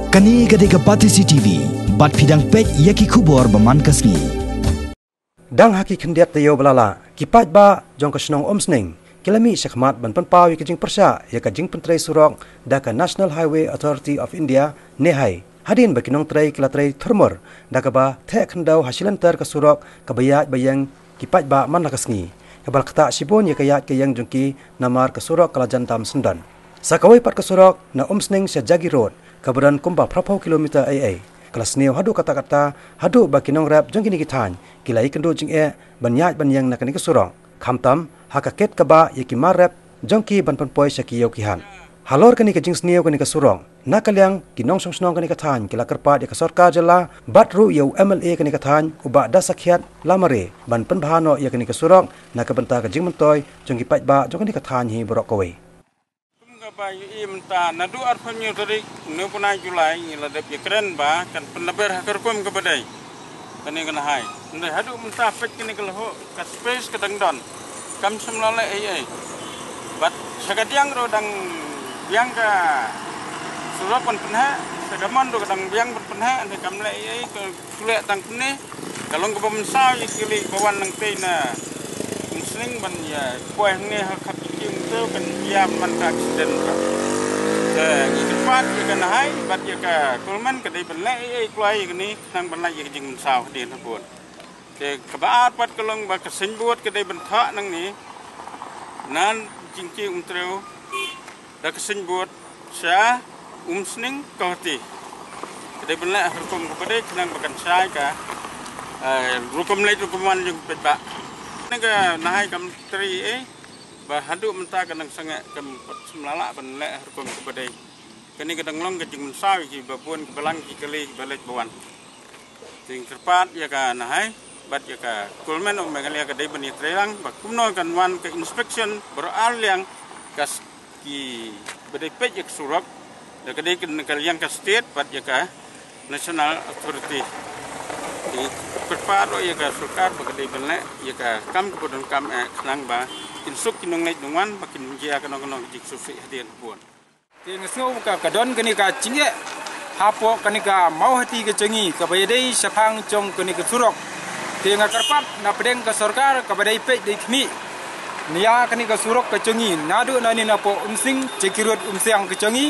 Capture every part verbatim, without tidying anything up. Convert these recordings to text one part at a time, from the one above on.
Kane ka dei ka Batesi T V, bad phi dang peit ïa ki khubor ba man ka sngi. Dang ha ki khyndiat taïew ba la lah, ki paidbah jong ka shnong Umsning ki la mih shakhmat ban pynpaw ïa ka jingpyrshah ïa ka jingpyntrei surok da ka National Highway Authority of India, NEHAI. Hadien ba ki nongtrei ki la trei thurmur da kaba theh khyndew ha shilynter ka surok kaba ïaid ba ïeng ki paidbah man la ka sngi, kaba la ktah shibun ïa ka ïaid ka ïeng jong ki namar ka surok ka la jan tam syndon. Sa kawei pat ka surok na Umsning sha Jagi Road, kaba don kumba phra phew kilometer ei ei, ka la sniew haduh katta katta, haduh ba ki nongrep jong kine ki thaiñ ki la ïakynduh jingeh ban ïaid ban ïeng na kane ka surok, khamtam ha ka kit kaba ïa ki mar rep jong ki ban pynpoi sha ki ïew ki hat. Halor kane ka jingsniew kane ka surok, na ka liang ki nongshong shnong kane ka thaiñ ki la kyrpad ïa ka sorkar jylla bad ruh ïa u M L A kane ka thaiñ, u Bah Dasakhiat Lamare, ban pynbha noh ïa kane ka surok na ka bynta ka jingmyntoi jong ki paidbah jong kane ka thaiñ hi baroh kawei. Kum kaba ïohi mynta, naduh arphew hynñiew tarik u bnai July ngi la dep ïakren ba kan pynlaber ha ka rukom kaba dei. Kane ka NEHAI. Hynrei haduh mynta peit kane ka lyoh, ka space ka dang don. Kam shym la leh ei ei. Bad sha kadiang ruh dang biang ka surok ban pynheh, sha kamon ruh ka dang biang ban pynheh, hynrei kam leh ei ei, ka shu leh tang kumne. Ka long kaba mynsaw ïa ki kali ba wan nangtei na Umsning ban ïa poi hangne ha khap ki ïing, to kan ïa man ka accident ka. Te ngi kyrpad ïa ka NEHAI bad ïa ka government ka dei ban leh ei ei kloi ïa kane khnang ban lait ïa ka jingmynsaw hadien habud. Te kaba ar pat ka long ba ka signboard ka dei ban thoh nangne, na Jingkieng Umtrew da ka signboard sha Umsning Kawhati. Ka dei ban leh ha rukom kaba dei khnang ba kan shai ka, eh, rukom leit rukom wan jong ki paidbah. Kane ka NEHAI kam trei ei ei, ba haduh mynta ka nang sangeh kam pat shym la lah ban leh ha rukom kaba dei. Kane ka dang long ka jingmynsaw ïa kiba bun, kiba lang, ki kali kiba leit ba wan. Te ngi kyrpad ïa ka NEHAI bad ïa ka Government of Meghalaya ka dei ban ïatreilang ba kumno kan wan ka inspection baroh ar liang, ka s-, kiba dei peit ïa ka surok, da ka dei ka, ka liang ka state bad ïa ka National Authority. Te ngi kyrpad ruh ïa ka sorkar ba ka dei ban leh ïa ka kam kaba donkam eh khnang ba kin suk ki nongleit nongwan, ba kin jia kano kano ka jingsngewsih hadien habud. Te nga sngew ka, ka don kane ka jingeh hapoh kane ka Mawhati ka jong ngi kaba ïadei shaphang jong kane ka surok. Te nga kyrpad na pdeng ka sorkar kaba dei peit dei khmih ïa kane ka surok ka jong ngi, naduh nangne napoh Umsning, Jaki Road, Umsiang ka jong ngi,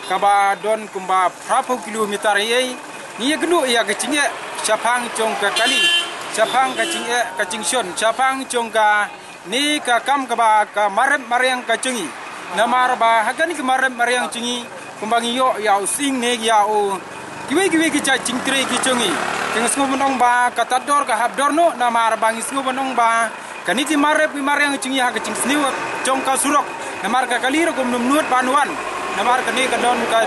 kaba don kumba phra phew kilometer ei ei. Ngi ïakynduh ïa ka jingeh shaphang jong ka kali, shaphang ka jingeh ka jingshon, shaphang jong ka ne ka kam kaba ka mar rep mar riang ka jong ngi. Namar ba ha kane ka mar rep mar riang jong ngi, kumba ngi ïoh ïa u sying ne ïa u kiwei kiwei ki jait jingtrei ki jong ngi. Te nga sngew ban ong ba ka tad dor ka hap dor noh, namar ba ngi sngew ban ong ba kane ki mar rep ki mar riang jong ngi ha ka jingsniew jong ka surok. Namar ka kali ruh kam nym nud ban wan. Namar kane ka don ka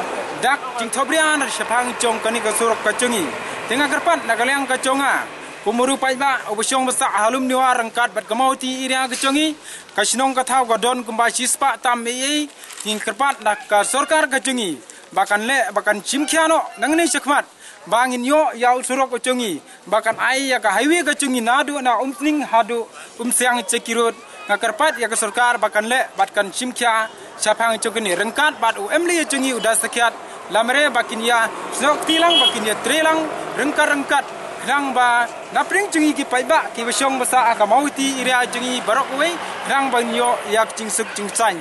dak jingthop ria na shaphang jong kane ka surok ka jong ngi. Te nga kyrpad na ka liang ka jong nga, kum u riew paidbah uba shong ba sah ha Lumniwar ryngkat bad ka Mawhati area ka jong ngi, ka shnong ka thaw ka don kumba shispah tam ei ei, ngi kyrpad na ka sorkar ka jong ngi ba kan leh, ba kan shim khia noh nangne shakhmat, ba ngin ïoh ïa u surok ka jong ngi, ba kan ai ïa ka highway ka jong ngi naduh na Umsning haduh Umsiang, Jaki Road. Nga kyrpad ïa ka sorkar ba kan leh bad kan shim khia shaphang jong kane ryngkat bad u MLA jong ngi u Dasakhiat Lamare, ba kin ïa snoh kti lang, ba kin ïa trei lang ryngkat ryngkat, khnang ba na pdeng jong ngi ki paidbah kiba shong ba sah ha ka Mawhati area jong ngi baroh kawei, khnang ban ïoh ïa ka jingsuk jingsaiñ.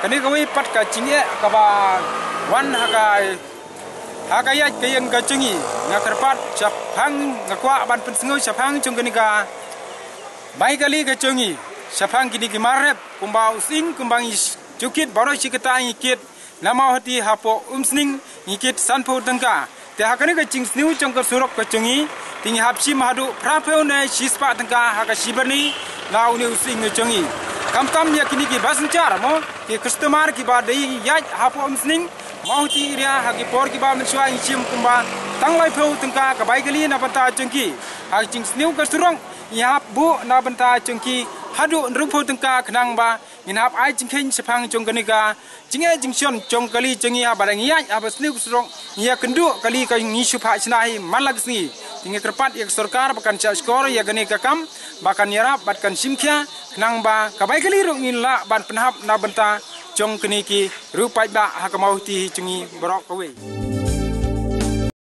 Kane kawei pat ka jingeh kaba wan ha ka, ha ka ïaid ka ïeng ka jong ngi. Nga kyrpad shaphang, nga kwah ban pynsngew shaphang jong kane ka bai kali ka jong ngi, shaphang kine ki mar rep, kumba u sying, kumba ngi sh-, ju kit baroh shi katta ngi kit na Mawhati hapoh Umsning, ngi kit sanphew tyngka. Te ha kane ka jingsniew jong ka surok ka jong ngi, te ngi hap shim haduh phra phew ne shispah tyngka ha ka shi byrni na une u sying ka jong ngi. Khamtam ïa kine ki passenger mo, ki customer kiba dei ïaid hapoh Umsning, Mawhati area, ha ki por kiba mynshuwa ngi shim kumba tang laiphew tyngka ka bai kali na bynta jong ki. Ha ka jingsniew ka surok, ngi hap buh na bynta jong ki haduh hynriewphew tyngka, khnang ba ngin hap ai jingkheiñ shaphang jong kane ka jingeh jingshon jong kali jong ngi, haba dang ïaid haba sniew ka surok, ngi ïakynduh kali ka ngi shu phah shna hi man la ka sngi. Te ngi kyrpad ïa ka sorkar ba kan shah shkor ïa kane ka kam, ba kan ïarap bad kan shim khia, khnang ba ka bai kali ruh ngin lah ban pynhap na bynta jong kine ki riew paidbah ha ka Mawhati hi jong ngi baroh kawei.